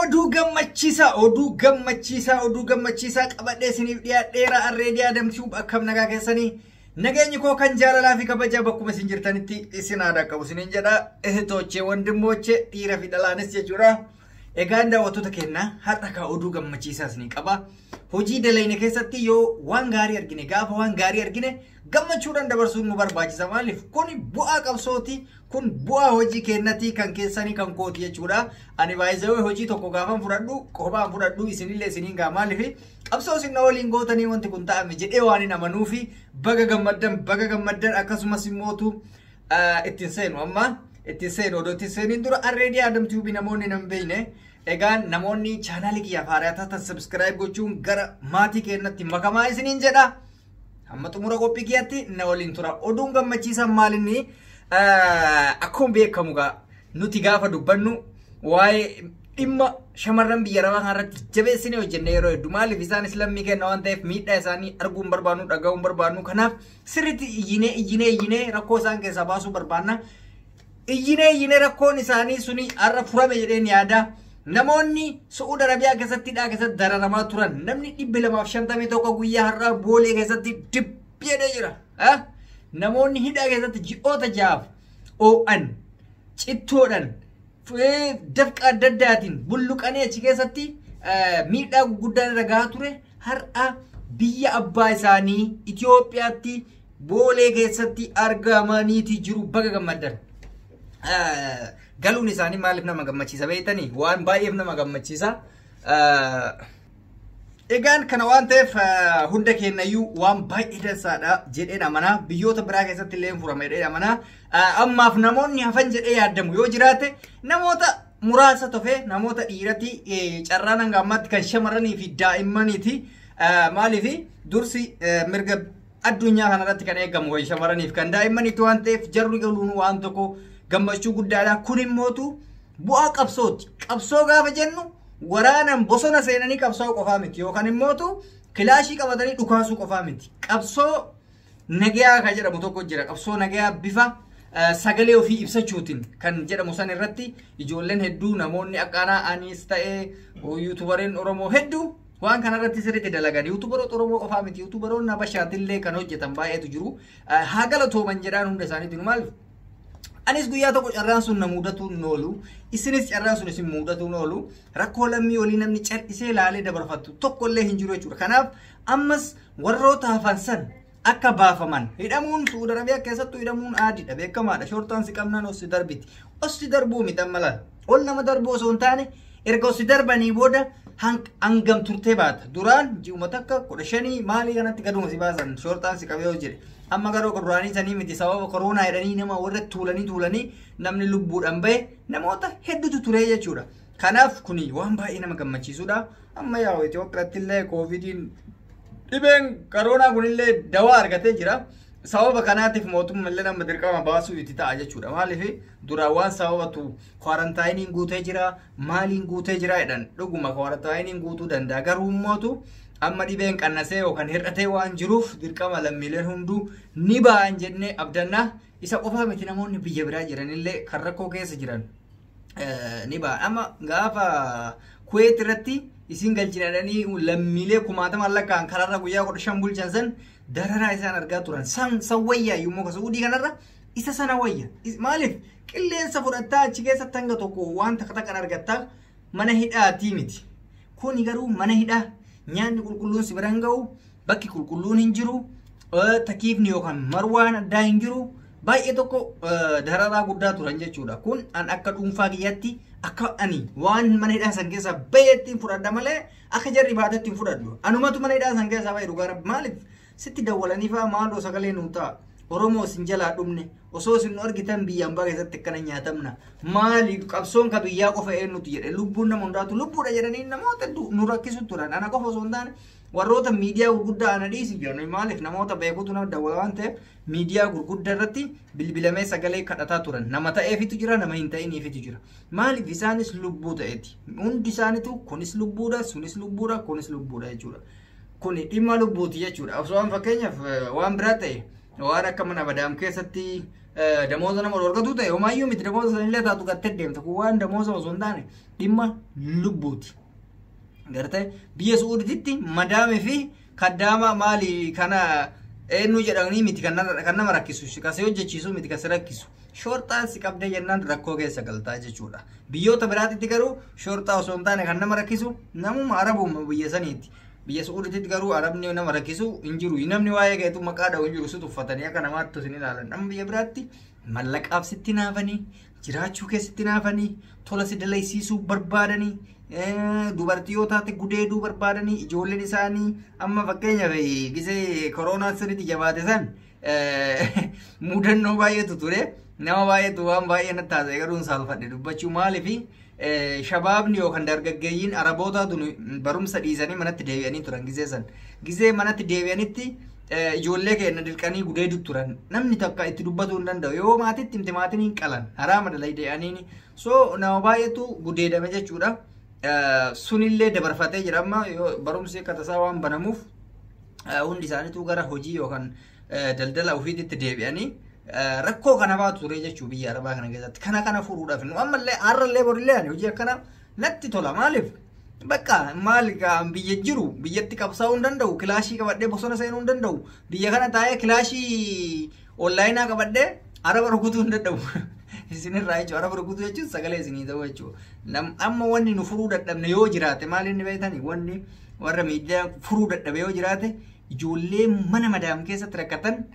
Oduu gammachiisaa, oduu gammachiisaa, oduu gammachiisaa qabadhee isiniif dhiyaadheera. Arreedii Adam Tube, akkam nagaa keessanii? Nageenyi koo kan jaalalaa fi kabajaa bakkuma isin jirtanitti isin aadaa qabu isiniin jedha. Tochee wandimmochee dhiira fi dhalaanis jechuudha. Egaan daawwattoota keenya, har'a kaa oduu gammachiisaa isinii qaba. Hojii dalayne keessatti yoo waan gaarii argine, gaafa waan gaarii argine gammachuudhaan dabarsuun nu barbaachisa. Maaliif? Kun bu'aa qabsooti, kun bu'aa hojii keenyatii, kan keessanii, kan kooti jechuudha. Ani baay'isee hojii tokko gaafan fudhadhu qophaan fudhadhu, isinillee isiniin gaa. Maaliif? Qabsoo isin na waliin gootanii wanti kun ta'ame jedhee waan hin amanuufi. Baga gammaddan, baga gammaddan. Akkasumas immootu ittiin seenu, amma ittiin seenu. Odoo ittiin seeniin dura, Arreedii Adam Tube namoonni nan beekne, egaan namoonni chaanaalii kiyyaaf haaraa taatan subscribe gochuun gara maatii keenyatti makamaa isiniin jedha. Hamma xumura qophii kiyyaatti na waliin tura. Oduun gammachiisan maalinni? Akkuma beekamu gaa nuti gaafa dubbannu waa'ee dhimma shamarran biyya arabaa kanarratti jabeessinee hojjenne yeroo hedduu. Maaliif? Isaanis lammii kenna waan ta'eef miidhaa isaanii arguu hin barbaannu, dhaga'uu hin barbaannu. Kanaaf sirriitti iyyinee, iyyinee, iyyinee rakkoo isaan keessaa baasuu barbaanna. Iyyinee, iyyinee rakkoon isaanii suni har'a furame jedheen yaada. Namoonni Su'uud Arabiyaa keessatti hidhaa keessatti dararamaa turan, namni 251 guyyaa har'aa Boolee keessatti dibbi jedhee jira. Namoonni hidhaa keessatti ji'oota 6f oo'an, cittoodhaan, dafqa adda addaatiin bulluqanii achi keessatti miidhaa guddaan irra gahaa ture, har'a biyya abbaa isaanii Itoophiyaatti Boolee keessatti argamaniiti jiru. Baga gammaddan. Galuun isaanii maaliif nama gammachiisa beektanii? Waan baay'eef nama gammachiisa. Egaan kana waan ta'eef hunda keenyayyuu waan baay'ee dansaadha jedheen amanaa. Biyyoota biraa keessatti illee furama jedheen amanaa. Ammaaf namoonni hafan jedhee yaadamu yoo jiraate namoota muraasa tofee, namoota dhiiratti. Carraan hanga ammaatti kan shamarranii fi daa'immaniiti. Maaliif? Dursi mirga addunyaa kanarratti kan eegamu kan shamarraniif kan daa'immaniiti waan ta'eef jarri galuun waan tokko gammachuu guddaadha. Kun immootu bu'aa qabsooti. Qabsoo gaafa jennu waraanan bosona seenanii qabsoo qofaa miti, yookaan immootu kilaashii qabatanii dhukaasuu qofaa miti. Qabsoo nagayaa kan jedhamu tokko jira. Qabsoo nagayaa bifa sagalee ofii ibsachuutiin kan jedhamu san irratti ijoolleen hedduu, namoonni akka anaa, anis ta'ee yuutubareen Oromoo hedduu waan kanarratti sirriitti dalagan. Yuutubaroota Oromoo qofaa miti, yuutubaroonni Habashaatillee kan hojjetan baay'eetu jiru. Haa galatooman jedhaan hunda isaaniitiin. Maaliif? Anis guyyaa tokko carraan sun na mudatuun hin oolu. Isinis carraan sun isin mudatuun oolu. Rakkoo lammii olii namni cal'isee laalee dabarfattu tokko illee hin jiru jechuudha. Kanaaf ammas warroota hafan san akka baafaman. Hidhamuun Suudi Arabiyaa keessattuu hidhamuun aadiidha, beekamaadha. Shortaan si qabnaan ossi darbiti. Ossi darbuu miti amma laala. Ol nama darbuu osoo hin taane, erga ossi darbanii booda hangam turtee baata? Duraan ji'uma takka, 15 maalii kanatti gaduma si baasan shortaan si qabee yoo jedhe. Amma garuu duraanii sanii miti. Sababa koronaa jedhanii nama warra tuulanii tuulanii namni lubbuudhaan bahe namoota hedduutu ture jechuudha. Kanaaf kuni waan baay'ee nama gammachiisudha. Amma yaa'u Itoophiyaatti illee koovidiin, dhibeen koronaa kunillee dawaa argatee jira. Sababa kanaatiif mootummaa illee nama dirqama baasuu itti ta'a jechuudha. Maaliif? Duraan waan sababatu kwarantaayiniin guutee jira, maaliin guutee jira jedhan. Dhuguma kwarantaayiniin guutuu danda'a. Garuu immootu amma dhibeen qannasee yookaan hir'atee waan jiruuf dirqama lammiileen hunduu ni ba'an jennee abdannaa. Isa qofaa miti, namoonni biyya biraa jiranillee kan rakkoo keessa jiran ni ba'an. Amma gaafa Kuweet irratti isin galchinadhanii lammiilee kumaatamaan lakkaa'an karaarra guyyaa 15 bulchan san dararaa isaan argaa turan san san wayyaa yommuu ka Suudii kanarra isa sana wayya. Maaliif? Qilleensa fudhattaa achi keessatti hanga tokko waan takka takkan argattaa, mana hidhaatii miti. Kuni garuu mana hidhaa, nyaanni qulqulluun si bira hin ga'u, bakki qulqulluun hin jiru, takiifni yookaan marwaan addaa hin jiru. Baay'ee tokko dararaa guddaa turan jechuudha. Kun an akka dhuunfaa kiyyaatti, akka ani waan mana hidhaa san keessaa baheetti hin fudhadha malee akka jarri baatetti hin fudhadhu. Anumatu mana hidhaa san keessaa bahe, dhugaa Rabbi. Maaliif? Sitti dawwalanii fa'aa, "Maaloo sagalee nuu ta'a. Oromoo isin jalaa dhumne, osoo isin nu argitan biyya ambaa keessatti akkana nyaatamna. Maali qabsoon ka biyyaa qofa eenyutu jedhe? Lubbuun nama hundaatu lubbuudha," jedhanii namoota hedduu nu rakkisu turan. Ana qofa osoo hin taane warroota miidiyaa gurguddaa ana dhiisi jedhan. Maaliif? Namoota beekutu nama dawwala waan ta'eef miidiyaa gurguddaa irratti bilbilamee sagalee kadhataa turan. Nama ta'eefitu jira, nama hin ta'iniifitu jira. Maaliif? Isaanis lubbuu ta'eeti. Hundi isaanitu kunis lubbuudha, sunis lubbuudha, kunis lubbuudha jechuudha. Kuni dhimma lubbuuti jechuudha. Osoo waan fakkeenyaaf waan biraa ta'e, waan akka mana madaam keessatti Damooza nama dhorkatu ta'e homaayyuu miti, damooza sanillee taatu gattee deemta. Kun waan damooza osoo hin taane dhimma lubbuuti. Gartee biyya Su'uuditti madaamii fi kaddaama maali kana eenyu jedhanii miti kan nama rakkisu, kan si hojjechiisu miti kan si rakkisu. Shoorxaan si qabdee jennaan rakkoo keessa galtaa jechuudha. Biyyoota biraatitti garuu shoorxaa osoo hin taane kan nama rakkisu namuma arabuma biyya saniiti. Biyya Su'uuditti garuu arabni nama rakkisu hin jiru. Namni waa'ee keetu maqaa dha'u hin jiru, si tuffatanii akka namaatti isin ilaalan. Nama biyya biraatti mallaqaaf sitti naafanii, jiraachuu keessatti naafanii, tola si dalaysiisuu barbaadanii, dubartii yoo taate gudeeduu barbaadanii, ijoolleen isaanii amma fakkeenyaaf gisee koronaan sirriitti jabaate san mudannoo baay'eetu ture. Nama baay'eetu waan baay'ee natti haasa'e, garuu hin saalfadhe dubbachuu. Maaliifi shabaabni yookaan dargaggeeyyiin arabootaa tun barumsa dhiisanii manatti deebi'anii turan gisee san. Gisee manatti deebi'anitti ijoollee keenya dirqanii gudeedu turan. Namni takka itti dubbatuu hin danda'u. Yoo maatitti himte maatiin hin qalan. Haraama dalayda'aniini. So nama baay'eetu gudeedame jechuudha. Sunillee dabarfatee jira amma yoo barumsi akka tasaa waan banamuuf hundi isaaniitu gara hojii yookaan daldala ofiitti deebi'anii rakkoo kana baatu ture jechuu biyya arabaa kana keessatti. Kana kana furuudhaaf nu ammallee har'allee borillee ani hojii akkana natti tola. Maaliif? Bakka maal biyya jiru biyyatti qabsaa'uu hin danda'u, kilaashii qabadhee bosona seenuu hin danda'u, biyya kana taa'ee kilaashii onlaayinaa qabadhee araba rukutuu hin danda'u. Isinirraa jechuudha, araba rukutuu jechuun sagalee isinii ta'u jechuudha. Amma wanni nu furuu dadhabne yoo jiraate maal inni beektanii, wanni warra miidiyaa furuu dadhabe yoo jiraate ijoollee mana madaam keessatti rakkatan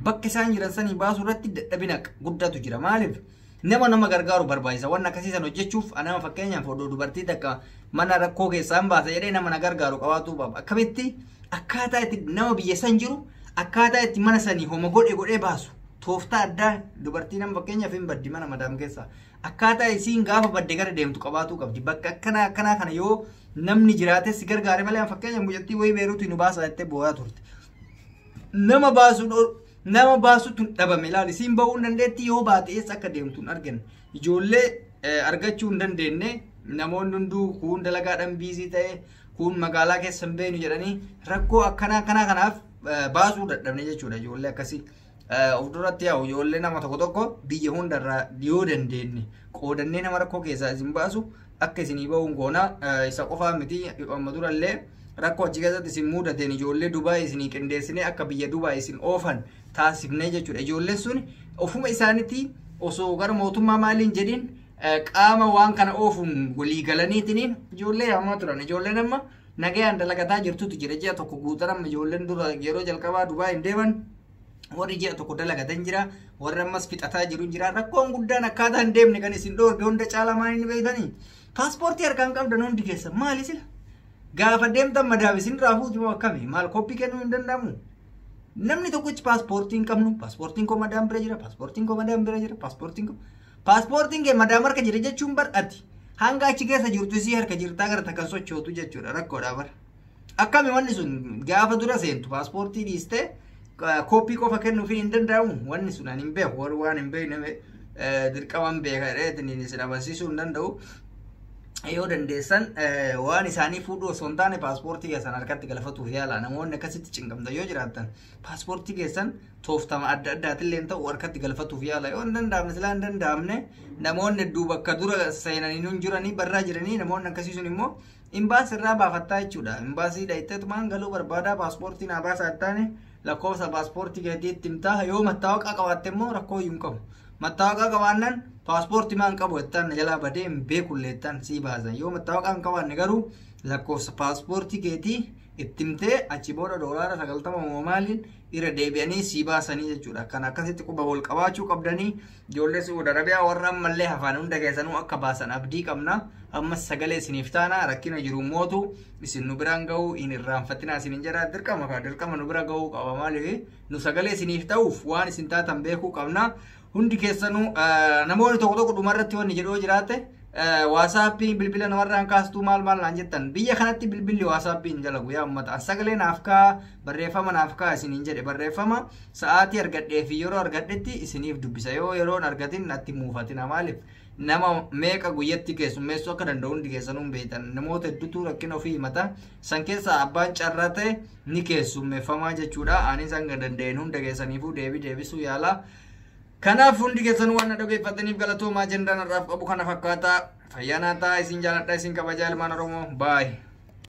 bakka isaan jiran sanii baasuu irratti dadhabina guddaatu jira. Maaliif? Nama nama gargaaru barbaachisa. Wanni akkasii san hojjechuuf nama fakkeenyaaf odoo dubartii takka mana rakkoo keessaan baasa jedhee nama na gargaaru qabaatuu qaba. Akkamitti akkaataa itti nama biyya san jiru akkaataa itti mana sanii homa godhe godhee baasu tooftaa addaa, dubartii nama fakkeenyaaf hin baddi mana madaam keessa. Akkaataa isiin gaafa badde gara deemtu qabaatuu qabdi. Bakka akkanaa akkanaa kana yoo namni jiraate si gargaare malee, fakkeenyaaf mucattii wayii Beeruutii nu baasaa jettee boo'aa turte. Nama baasuu nama baasutu dhabame ilaali. Isiin bahuu hin dandeetti, yoo baate eessa akka deemtu hin arganne. Ijoollee argachuu hin dandeenye. Namoonni hunduu kuun dalagaadhaan busy ta'e, kuun magaalaa keessa hin beeknu jedhanii rakkoo akkanaa akkanaa kanaaf baasuu dadhabne jechuudha ijoollee akkasii. Of duratti yaa'u ijoollee nama tokko tokko biyya hundarraa yoo dandeenye qoodannee nama rakkoo keessaa isin baasu akka isinii bahuun goona. Isa qofaa miti, amma durallee rakkoo achi keessatti isin mudateen ijoollee Dubaay isinii qindeessinee akka biyya Dubaay isin oofan taasifnee jechuudha. Ijoolleen sun ofuma isaaniitti osoo gara mootummaa maaliin jedhin qaama waan kana oofuun walii galaniitiin ijoollee yaamaa turan. Ijoolleen amma nagayaan dalagataa jirtutu jira. Ji'a tokko guutan amma ijoolleen dura yeroo jalqabaa Dubaay hin deeman warri ji'a tokko dalagatan jira, warri ammas fixataa jiru jira. Rakkoon guddaan akkaataa hin deemne kan isin dhoorge hunda caalaa maal inni beektanii? Paaspoortii harkaan qabdan hundi keessa maali sila? Gaafa deemtan madaab isin irraa fuuti moo akkami? Maal koppii kennuu hin danda'amu? Namni tokkichi paaspoortii hin qabnu, paaspoortiin koo madaam bira jira, paaspoortiin koo madaam bira jira, paaspoortiin koo. Paaspoortiin kee madaam harka jira jechuun bar ati hanga achi keessa jirtu isii harka jirtaa gara takkan sochootu jechuudha, rakkoodha bara. Akkami wanni sun gaafa dura seentu paaspoortii dhiistee koppii qofa kennuufii hin danda'amu? Wanni sun ani hin beeku, warri waan hin beekne dirqaman beeka jedhee isin amansiisuu hin danda'u. Yoo dandeessan waan isaanii fuudhuu osoo hin taane paaspoortii keessan harkatti galfatuuf yaala. Namoonni akkasitti cinqamtan yoo jiraattan paaspoortii keessan tooftama adda addaatillee ta'u harkatti galfatuuf yaala. Yoo hin danda'amne, silaa hin danda'amne, namoonni hedduu bakka dura seenanii nun jiranii barraa jiranii, namoonni akkasii sun immoo imbaasii irraa baafattaa jechuudha. Imbaasii dhayitteetumaan galuu barbaadaa paaspoortii naa baasaa taane lakkoofsa paaspoortii keetii itti himtaa. Yoo mattaawaqaa qabaatte immoo rakkoo iyyuu hin qabu. Mattaawaqaa qabaannaan paaspoortii maan qabu jettaan, na jalaa badee hin beekullee jettaan, sii baasan. Yoo mattaawaqaa hin qabaanne garuu lakkoofsa paaspoortii keetii itti himtee achi booda $90 moo maaliin irra deebi'anii sii baasanii jechuudha. Kan akkasitti quba wal qabaachuu qabdanii ijoollee Suudi Arabiyaa warra ammallee hafan hunda keessanuu akka baasan abdii qabna. Ammas sagalee isiniif taana, rakkina jiru mootu isin nu biraan ga'uu hin irraanfatinaa isin hin jedha. Dirqama kaa dirqama nu bira ga'uu qaba, maaliif nu sagalee isiniif ta'uuf waan isin taatan beekuu qabna. Hundi keessanuu namoonni tokko tokko dhumarratti wanni jedhoo jiraate, WhatsAppiin bilbila namarraan kaastuu maal maal naan jettan, biyya kanatti bilbilli WhatsAppiin dalagu yaa uummata. Sagalee naaf kaa, barreeffama naaf kaa isiniin jedhe, barreeffama sa'aatii argadhee fi yeroo argadhetti isiniif dubbisa. Yoo yeroon argatin natti muufatina, maaliif nama meeqa guyyatti keessummeessuu akka danda'u hundi keessanuu hin beektan. Namoota hedduutu rakkina ofii himata, san keessaa abbaan carraa ta'e ni keessummeeffamaa jechuudha. Anis hanga danda'een hunda keessaniifuu deebii deebisuu yaala. Kanaaf hundi keessan waan na dhaggeeffataniif galatoomaa. Ajandaan har'aaf qabu kana fakkaataa. Fayyaa naa ta'a, isin jaaladha, isin kabajaa, ilmaan Oromoo. Baay'ee.